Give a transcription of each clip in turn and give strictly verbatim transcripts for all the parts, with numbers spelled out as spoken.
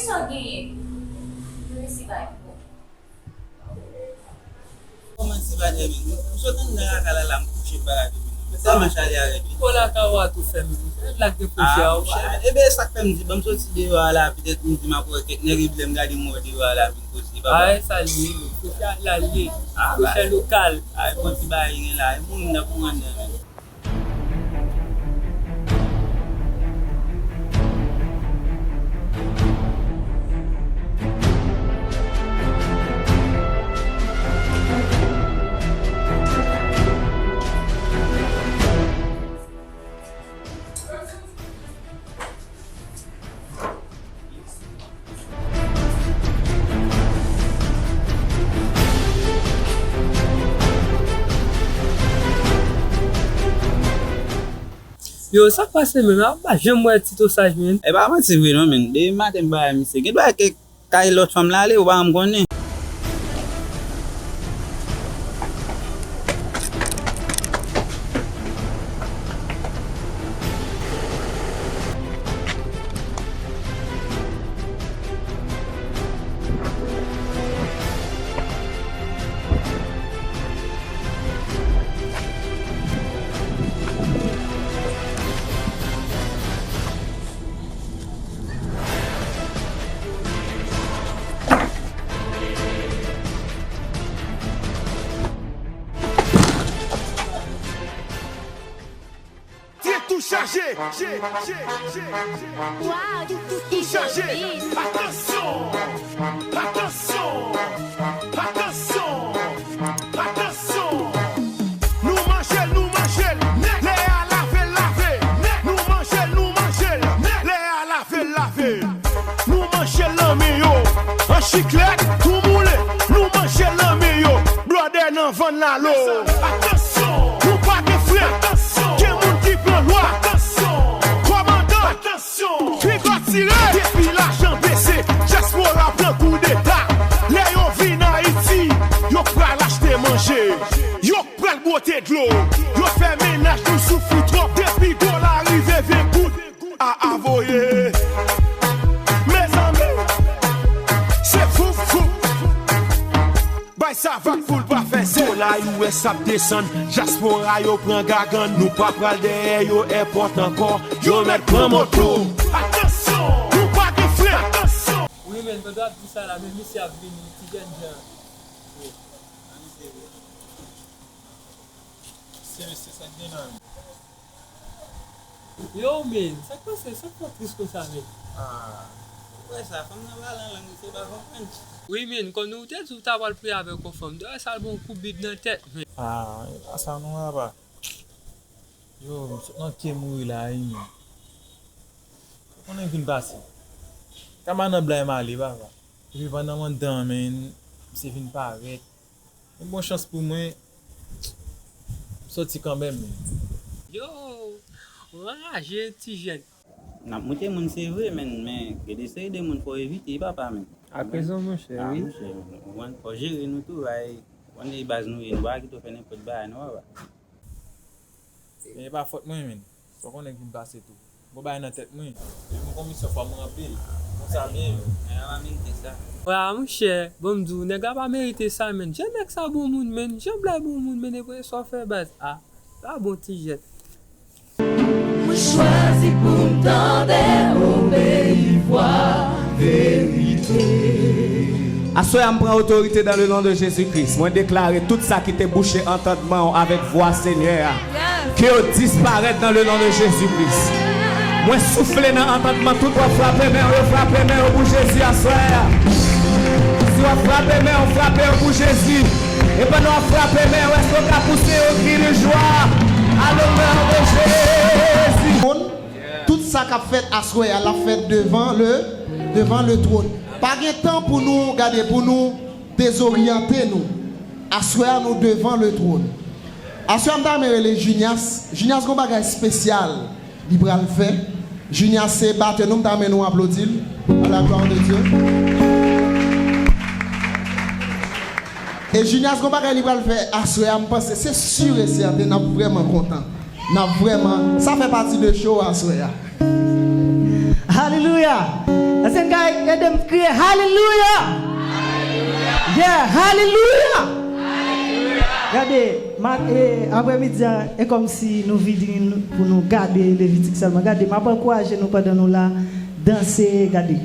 Sa w genyen? Mwen resi bay pou. Kòman se pa dèmen? M sot anndan lakay la, la, m kouche pa la depi. Mwen tèlman chaje avèk li. Ou lakay ou a tou fèmen. Lage koze a. Monchè, e ben, e sa k fè m di, ban m soti deyò a la, petèt m di m ap wè kèk nèg, epi lè m gade m wè deyò a la, vin koze, papa. A, e sa l ye, men. Koze a la l ye. A, ba. Koze lokal. A, e bon ti bagay gen la. E moun nan pou mwen nan, men. Yo, sa k pase menm? A, m pa janm wè Tito Saj, menm. E pa manti vre non, menm. Depi maten m pa wè misye. Gen dwa kèk kay lòt fanm la ale, ou pa janm konnen. Tèt tou chaje, je, je, je, je. Tou, tou, tou, tou chaje. Atansyon, atansyon, atansyon, atansyon. Nou manje l, nou manje l. Lè a lave l, lave. Nou manje l, nou manje l. Lè a lave l, lave. Nou manje l nan men yo. An chiklèt, tou moule. Nou manje l nan men yo. Blòdè nan vann lalo. Atansyon. Nou pa gen frè. Atansyon. Gen moun ki pran lwa. Atansyon. Kòmandan. Atansyon. Piga tire. Depi lajan bese, dyaspora pran koudeta. Lè yo vin Ayiti, yo pral achte manje. Yo pral bwote dlo. Yo fè mennaj nou soufri twòp. Depi dola rive ven goud. A, a voye. Mezanmi, se fouf, fouf. Bay sa vag pou l pa fè sèl. Dola U S ap desann, dyaspora yo pran gagann. Nou pa pral dèyè yo èpòt ankò. Yo mèt pran moto. Atansyon, nou pa gen frè. Atansyon. Wi, men, pandan w ap di sa la, men misye ap vini, ti jènjan. Se mesye sa k gen nan men. Yo, men, sa k pase? Sa k fè w tris konsa, men? Ah, ou wè sa, fanm nan pale an lang, misye pa konprann. Wi, men, kòm ou te di w ta pral priye avèk yon fanm, dayè sa l ba w yon kout bib nan tèt, men. Ah, e pa sa non, papa. Yo, m sot nan kè mouri la, wi, men. Ou konnen vin pase. Kama nan blan m ale, papa. Epi pandan m anndan, men, misye vin parèt. Men bon chans pou mwen, m soti kanmenm. Yo, w anraje, ti jèn. N ap moute moun, se vre, men, men gen de seri de moun fò w evite, papa, men. Ak rezon, monchè, wi. Ah, monchè, ou konprann? Fò w jere nou tou, ay, ou konn e baz nou ye, nou pa kite w fè nenpòt bagay, non, papa. Men e pa fòt mwen, men. Sa w konnen k vin pase tou. Bon bagay nan tèt mwen. Epi m konn misyon fò m ranpli l. Konsa byen. Nèg la pa merite sa. Wè, monchè, bon, m di w, nèg la pa merite sa, men. Jan nèg sa bon moun, men. Jan blan bon moun, men, epi sa w fè baz. Ah, pa bon ti jèn. Mwen chwazi pou m tande, obeyi vwa verite. Aswè a, m pran otorite dans le nom de Jésus-Christ. Mwen deklare tout sa ki te bouche antandman w avèk vwa Senyè a, ke yo disparèt dans le nom de Jésus-Christ. Mwen soufle nan antandman tout. W ap frape men w, yo frape men yo pou Jezi aswè a. Si w ap frape men w, frape yo pou Jezi. E pandan w ap frape men w, èske w ka pouse yon kri de jwa à l'honneur de Jésus? Tout sa k ap fèt aswè a, l ap fèt devan le, devan le twòn. Pa gen tan pou nou, gade, pou nou dezoryante nou. Aswè a, nou devan le twòn. Aswè a, m ta renmen rele Junias. Junias gon bagay espesyal li pral fè. Junias se batè nou, m ta renmen nou aplodi l. À la gloire de Dieu. E Junias gon bagay li pral fè aswè a, m panse se sûr et certain, n ap vrèman kontan. N ap vrèman, sa fè pati de show aswè a. Alelouya! Sen Kay, ede m kriye haleluya! Yeah, haleluya! Gade, ma, e, aprèmidi an, e kòmsi nou vini pou nou gade Levitik sèlman. Gade, m ap ankouraje nou pandan nou la, danse, gade.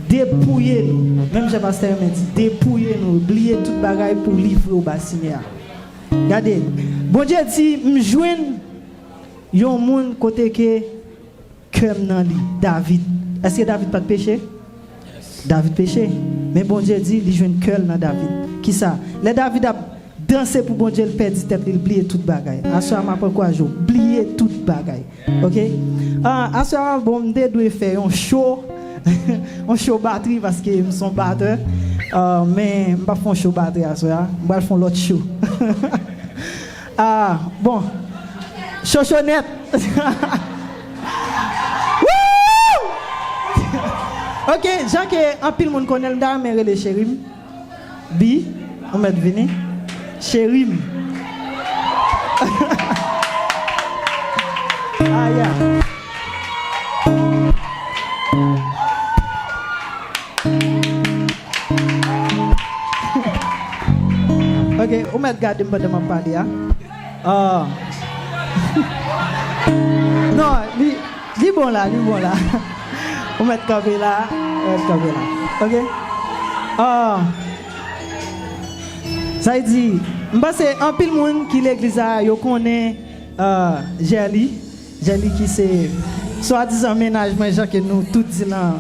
Depouye nou. Menm jan pastè Hermen di, depouye nou, bliye tout bagay pou livre w ba Senyè a. Gade, Bondye di, m jwenn yon moun kote ke kè m nan li, David. Èske David pa t peche? David peche. Men Bondye di, li jwenn kè l nan David. Kisa? Lè David ap danse pou Bondye, l pèdi tèt li, l bliye tout bagay. Aswè a, m ap ankouraje w, bliye tout bagay. Oke? Ah, aswè a, bon, m te dwe fè yon show, yon show batri, paske m se yon batè. Ah, men m p ap fè yon show batri aswè a. M pral fè yon lòt show. Ah, bon. Chochonèt. Woo! Oke, jan ke anpil moun konnen l, m ta renmen rele cheri m. Bi, ou mèt vini. Cheri m. Aya. Ok, ou mèt gade m pandan m ap pale a. Ah. Non, li, li bon la, li bon la. Ou mèt kanpe la, ou mèt kanpe la. Ok? Ah. Sa vle di, m panse anpil moun ki legliz la, yo konnen, ah, Jerly. Jerly ki se swadizan mennaj mwen, jan ke nou tout di nan,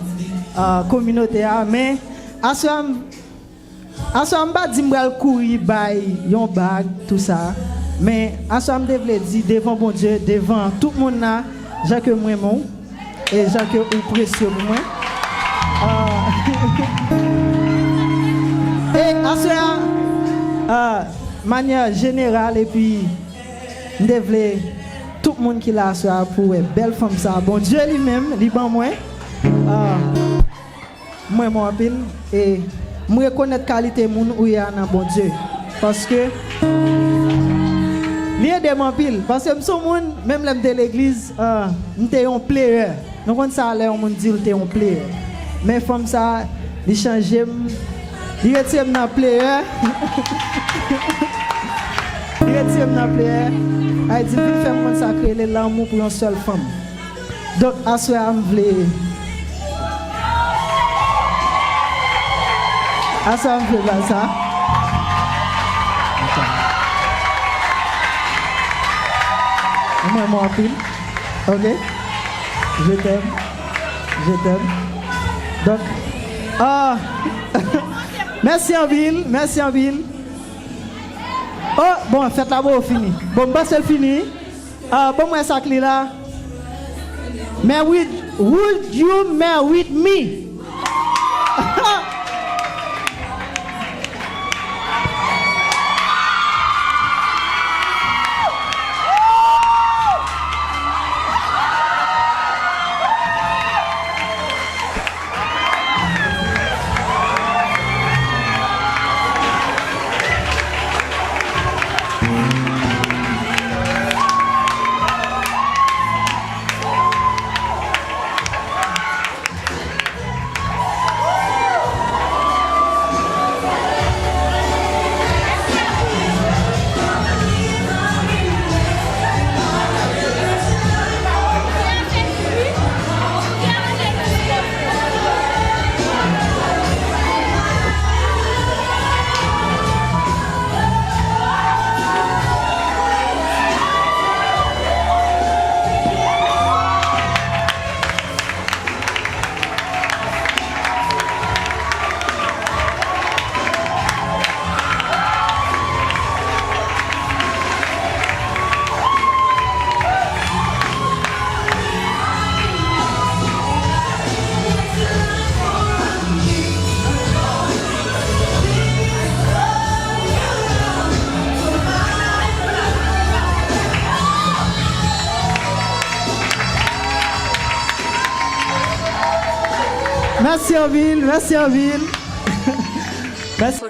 ah, kominote a. Men, aswè a, m, aswè a, m pa di m pral kouri bay yon bag, tou sa. Men, aswè a, m te vle di devan Bondye, devan tout moun la, jan ke m renmen w, e jan ke ou presye pou mwen. Ah, e aswè a, ah, manyè jeneral, epi m te vle tout moun ki la aswè a pou wè bèl fanm sa. Bondye li menm, li ban mwen. Ah, m renmen w anpil. E m rekonèt kalite moun ou ye a nan Bondye. Paske li ede m anpil. Paske m se yon moun, menm lè m te legliz, ah, m te yon player. Nou konn sa lè yon moun di l te yon player. Men fanm sa, li chanje m. Li retire m nan player. Li retire m nan player. Ay di, vin fè m konn sa k rele lanmou pou yon sèl fanm. Donk, aswè a, m vle. Aswè a, m vle ba sa. Mwen, mwen anpil. Ok? Je t'aime. Je t'aime. Donk, ah, mèsi anpil, mèsi anpil. Oh, bon, fèt la poko fini. Bon, m panse l fini. Ah, bon, mwen sa k li la. Marry, would you marry me? Mèsi anpil, mèsi anpil. Mèsi.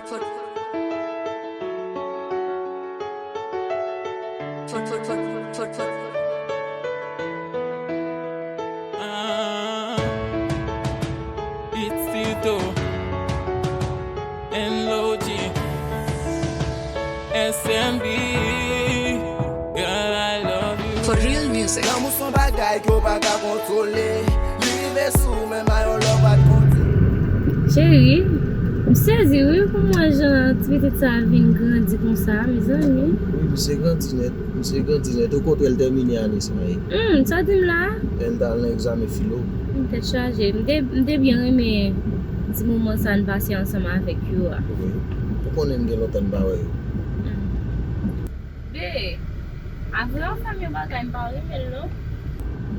S M B, girl, I love you. For real music. Lanmou se yon bagay ke w pa ka kontwole. Li rive sou w, men mayo lè w pa t konte. Cheri, m sezi wi pou m wè jan ti pitit sa a vin grandi konsa, mezanmi. Wi, misye grandi nèt. Misye grandi nèt. Okontrè, l tèmine ane sa a. Hmm, sa w di m la a? Lè n t al nan egzamen filo. M tèt chaje. M te, m te byen renmen ti moman sa n pase ansanm avèk yo a. Wi. Ou konnen m gen lontan m pa wè yo. Be, avè w fè m yon bagay m pa renmen l non.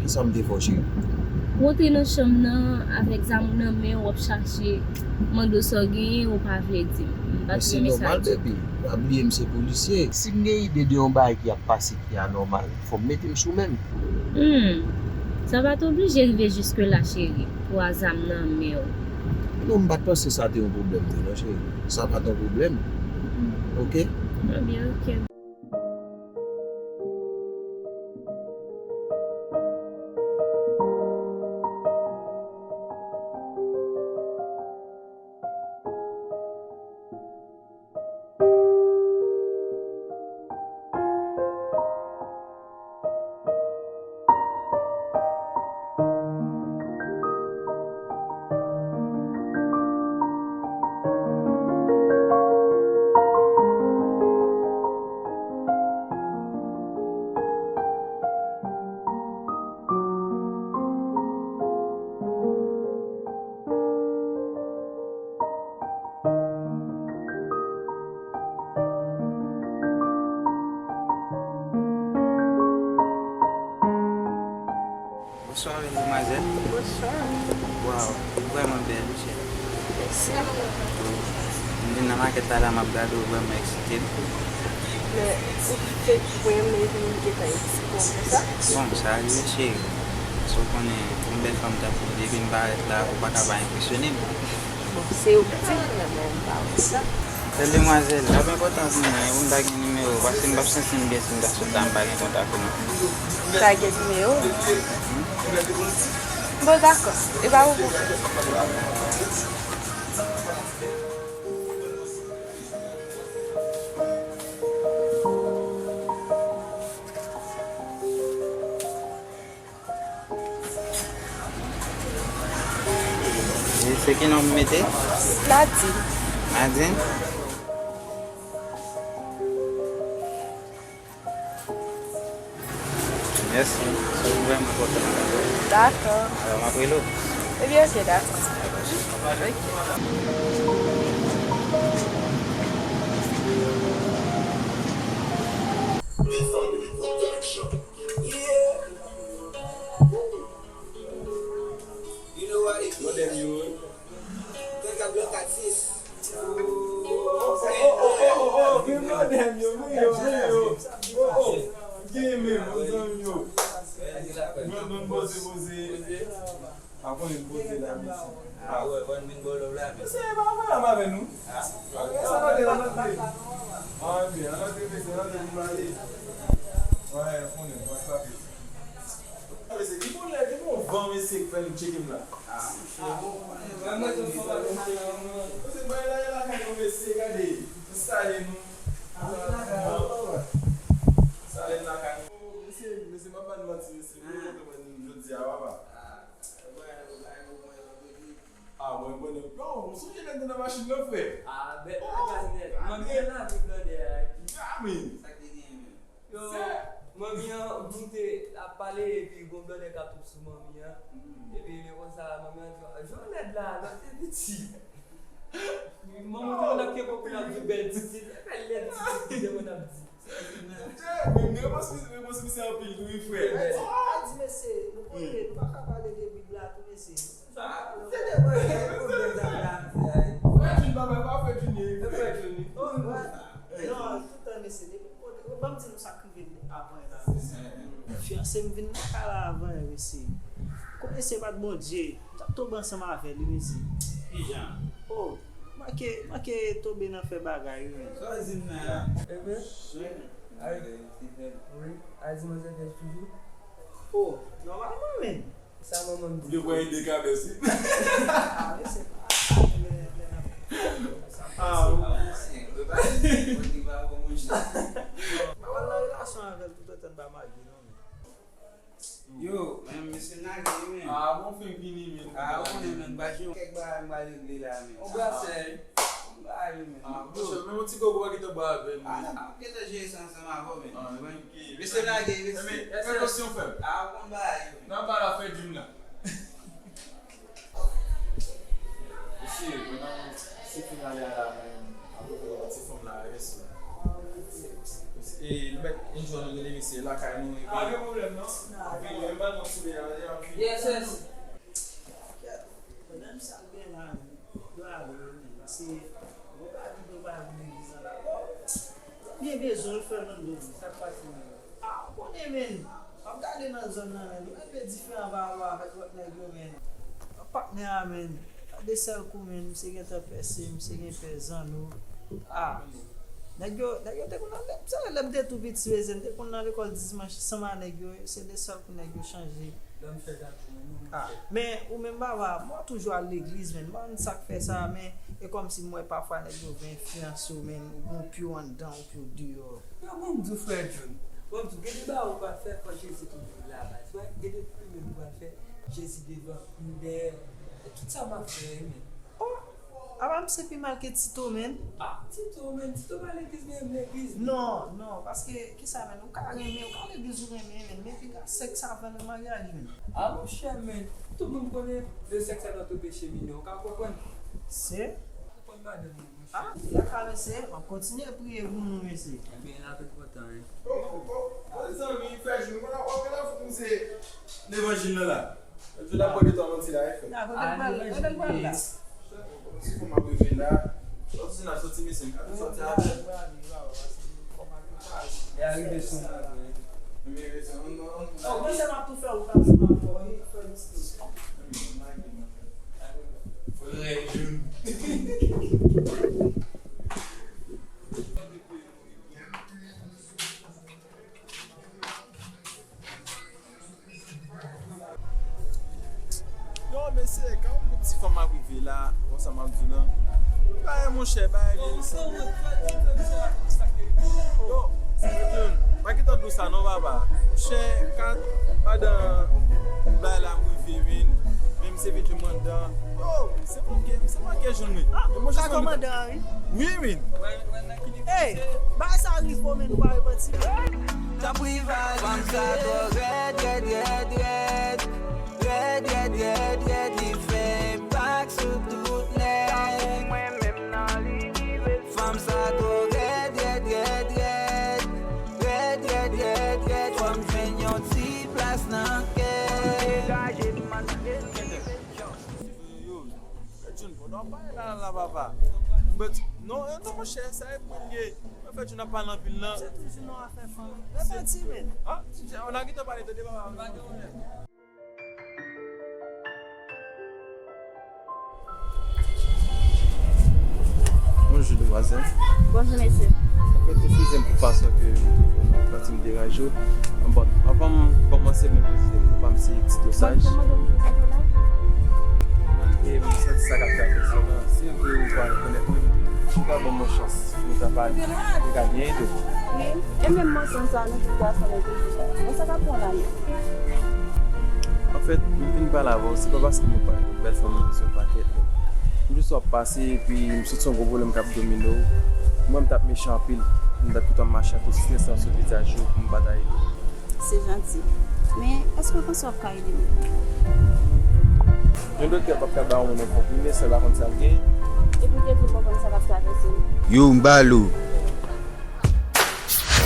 Kisa m te fè w, cheri? Ou antre nan chanm nan avèk zam ou nan men w, w ap chache, mande w sa w genyen, ou pa vle di m. M pa t Men se renmen sa nòmal, ditou. Baby. Pa bliye m se polisye. Si m gen ide de yon bagay ki ap pase ki anòmal, fò m mete m sou men m. Hmm. Sa pa t oblije rive jiske la, cheri, pou w a zam nan men w. Non, m pa t panse sa te yon pwoblèm vre non, cheri. Sa pa t yon pwoblèm. Oke? Ebyen, oke. Bonswa, bèl demwazèl. Bonswa. Waw, ou vrèman bèl, wi, cheri. Mèsi. M vin nan makèt la, la m ap gade w, ou vrèman eksite m. Men ou fèk wè m epi m gentan eksite w konsa? Bon, sa rive, cheri. Paske w konnen, pou yon bèl fanm tankou w, depi m parèt la, ou pa ka pa enpresyone m. Bon, se ou k di m, men mwen m pa wè sa. Bèl demwazèl, l ap enpòtan pou mwen pou m ta gen nimewo w, paske m p ap santi m byen si m ta sot la m pa gen kontak ou non. M ka gen nimewo w? Bon, dakò. E pa yon pwoblèm. E se ki non m mete? Nadine. Nadine? Mèsi. Se vrèman enpòtan. Dakò. Alò, m ap rele w. Ebyen, oke, dakò. Oke. Modèm yo, wi. Gen modèm yo, wi, yo, wi, yo. Oh, oh. Gen menm, zanmi yo. Mwen, mwen poze, poze. Avan yon poze la, mesye. Ah, wè, wè, vin bò lòv la, men. Mesye, pa pale avè nou. Ah, sa pa de la, non, non. Ah, byen, antre, mesye, antre, pou pale. Wè, konnen, wè, frape. Ah, mesye, ki bon lè, ki bon van, mesye, k fè nou tcheke m la. Ah, mwen, mwen, mwen, mwen, mwen. Mesye, bay la, la, kay nou, mesye, gade. Sale nou. Sale lakay nou. Mesye, mesye, m ap ba n manti, mesye. Mwen kontan wè nou jodi a, papa. Ah, mwen konnen. Yo, ou sonje lè n te nan machin nan, frè? Ah, bèt lakay nèt. Manmi an lave blòdè a. Djamil. Sa k te genyen menm? Yo, manmi an moute ap pale epi gon blòdè k ap twoup sou manmi an. Epi lè konsa, manmi an di, "Jan lèd la, lòt te piti." Manman te konn ap kenbe pou n ap di bèl titit. E bèl lèd titit ki te konn ap di. Menm repons, repons misye anpil tou wi, frè. A di mesye, nou konnen, nou pa ka pale de Bib la tou, mesye. Frè Jun, papa, pa frè Jun ye. Frè Jun. Non, tout tan, mesye, depi kote, ban m di nou sa k rive m avan yè la, mesye. Fiyanse m vin lakay la avan yè, mesye. Kote se pa t Bondye, m t ap tonbe ansanm avè l wi, mesye. Kijan? Oh, manke, manke tonbe nan fè bagay wi, men. Sa w di m la? Ebyen, wi, a di manzè vèj toujou. Oh, nòmalman, men. Sa manman m di. Ou te pran ide kabès wi. Ah, men se pa. Ah, ou. Ou te pa bon moun. Regle la, men. On brasè. On bagay, men. Ah, monchè, men yon ti gogo pa gentan bwè avè m. Ah, non, m gentan jere sa ansanm avè w, men. Ah, ok. Mesye lage, mesye. Prekosyon, frè m. Ah, bon bagay, men. Nan ba la fè dim la. Mesye, mwen nan se final la, la, men. Apre pou ti fanm la, rès la. E, nou mèt enjoy nou rele mesye lakay nou, epi. Ah, gen pwoblèm, non? Epi, mwen ba nou ti de la, la, la. Yes, yes. Kèt, pandan m sa gen la, men, yo ale yo, men, se, yo pa vin, yo pa vin legliz la, la. Oh, byen bezwen, yo fè nan do, sa k pase, men. Ah, ou konnen, men, w ap gade nan zòn nan, men, yo mete diferan pa rapò avèk lòt nèg yo, men. Patnè a, men, de sèl kou, men, misye gentan pèse, misye gen pè zanno. Ah, nèg yo, nèg yo te konn nan, lè, lè m te tou piti, men, m te konn nan lekòl dimanch ansanm a nèg yo, se de sèl kou nèg yo chanje. Lè m fè gate, men non, men. Ah, men ou menm, papa, mwen toujou al legliz, men. M pa konn sa k fè sa, men e kòmsi m wè pafwa nèg yo vin enfliyanse w, men. Ou gen yon pye w anndan, yon pye w deyò. Yo, bon, m di w, frè John. Bon, m di w, gen de bagay ou pa fè, fò Jezi toujou la, baz. Wè, gen de pwoblèm ou pa fè, Jezi devan, m dèyè. E tout sa m ap fè, men. Oh! Apa misye pi mal ke Tito, men? Ah, Tito, men, Tito pa legliz, men, legliz. Non, non, paske, kisa, men, ou ka renmen, ou ka legliz ou renmen, men, men piga sèks avan le maryaj, men. Ah, monchè, men, tout moun konnen le sèks est notre péché mignon, ou ka konprann? Se? Ou konprann madanm ou, monchè. Ah, la ka, mesye, m ap kontinye priye pou nou, mesye. Ebyen, la tou kontan, wi. Oh, oh, oh, zanmi, fè jou, mwen la, w ap gade fout misye levanjil nan la. Yo di n ap pran de tan manti la, wi, frè. Kote l pral la? Kote l pral la? Si fò m ap rive la, lòt si n ap soti, mesye, m ka tou soti avè l. E a rive sou mwen, wi. Oh, mwen se m ap tou fè ou pase m ap fè w, wi, frè misye. Frè Jun. Yo, mesye, kan yon bout ti fanm ap rive la, konsa m ap di w lan. Bagay, monchè, bagay. Yo, pa gentan di w sa non, papa. Monchè, kat, pandan bagay la ap rive, men, men misye vin jwenn mwen anndan. Yo, se manke, se manke jwenn mwen. Ah, men monchè, sa kòmandan an, wi. Wi, men. Ey, bagay sa rive w, men, ou pa repanti, men. Tanpri, vale. Fanm sa twò rèd, rèd, rèd, rèd. Rèd, rèd, rèd, rèd, li fè enpak sou tout nèg. Fanm sa twò rèd, rèd, rèd, rèd. Rèd, rèd, rèd, rèd, fò m jwenn yon ti plas nan kè. Yo, Jun, bon, non, pa la, la, papa. But, non, non, monchè, sa e pwen l ye. Mwen fè Jun ap pale anpil, nan. Se toujou nan afè fanmi. Repanti, men. Ah, on a gentan pale, tande, papa. Pa gen pwoblèm. Bonjou, demwazèl. Bonjou, mesye. Anfèt, eskize m pou fason ke m te fè w nan, pati m deranje w. Bon, anvan m kòmanse, mwen prezante m, non pa m se Tito Saj. Bon, se mwen, donk, Tito la. E m santi sa k ap travèse w la. Se vre ou pa rekonèt mwen, ou ta ban mwen chans pou nou ta pale. Nou ta byen ede w. Wi. E menm manzè sa, nou tout gason, nou toujou la. Bon, sa k ap pran la, men? Anfèt, m vin pale avè w, se pa paske mwen parèt yon bèl fanm, mwen se yon pakèt. M jis wè w ap pase, epi m sot sou yon gwo pwoblèm k ap domine w. Mwen, m t ap mechan anpil. M t ap kite w ap mache ak yon ti nesans yon piti ajou pou m batay. Se janti. Men, èske w panse w ap ka ede m? Yon doktè p ap ka ba yon moun yon konprime san l pa konn sa l gen. Epi w te di w pa konn sa k ap travèse m. Yo, m ba l ou.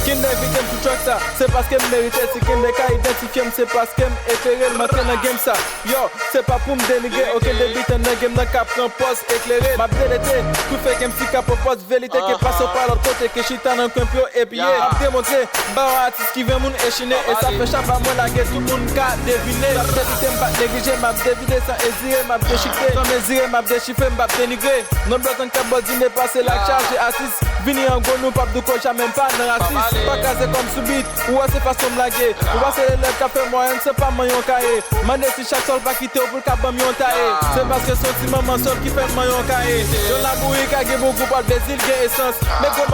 Kinder vide m sou track sa, se paske m merite. Si Kinder ka idantifye m, se paske m eklere l, m antre nan game sa. Yo, se pa pou m denigre okenn debitan nan game nan k ap pran pòz eklere. M ap delete tout fake M C k ap pran pòz verite, ke pase w pa lòt kote, ke chita nan kwen pou yo epiye. M ap demontre ba yo atis ki ven moun echine, e sa fè chapa mwen lage, tout moun ka devine. M ap depite, m p ap neglije, m ap devine san ezite, m ap dechifre san mezire, m ap dechifre, m p ap denigre. Non blòk an kap bò dine pase lak chaje asis. Vini an gwo nou p ap douko jamè m pa nan rasis. Pa kraze kò m sou bit, ou wè se fason m lage. Ou wè se lelèv k ap fè mwayèn san pa manyen yon kaye. Mande si chak sòl pa kite w pou l ka ban m yon taye. Se paske se yon ti manman sòl ki fè m manyen yon kaye. Yon labourik a gen bon gou pral bezil gen esans. Men gwo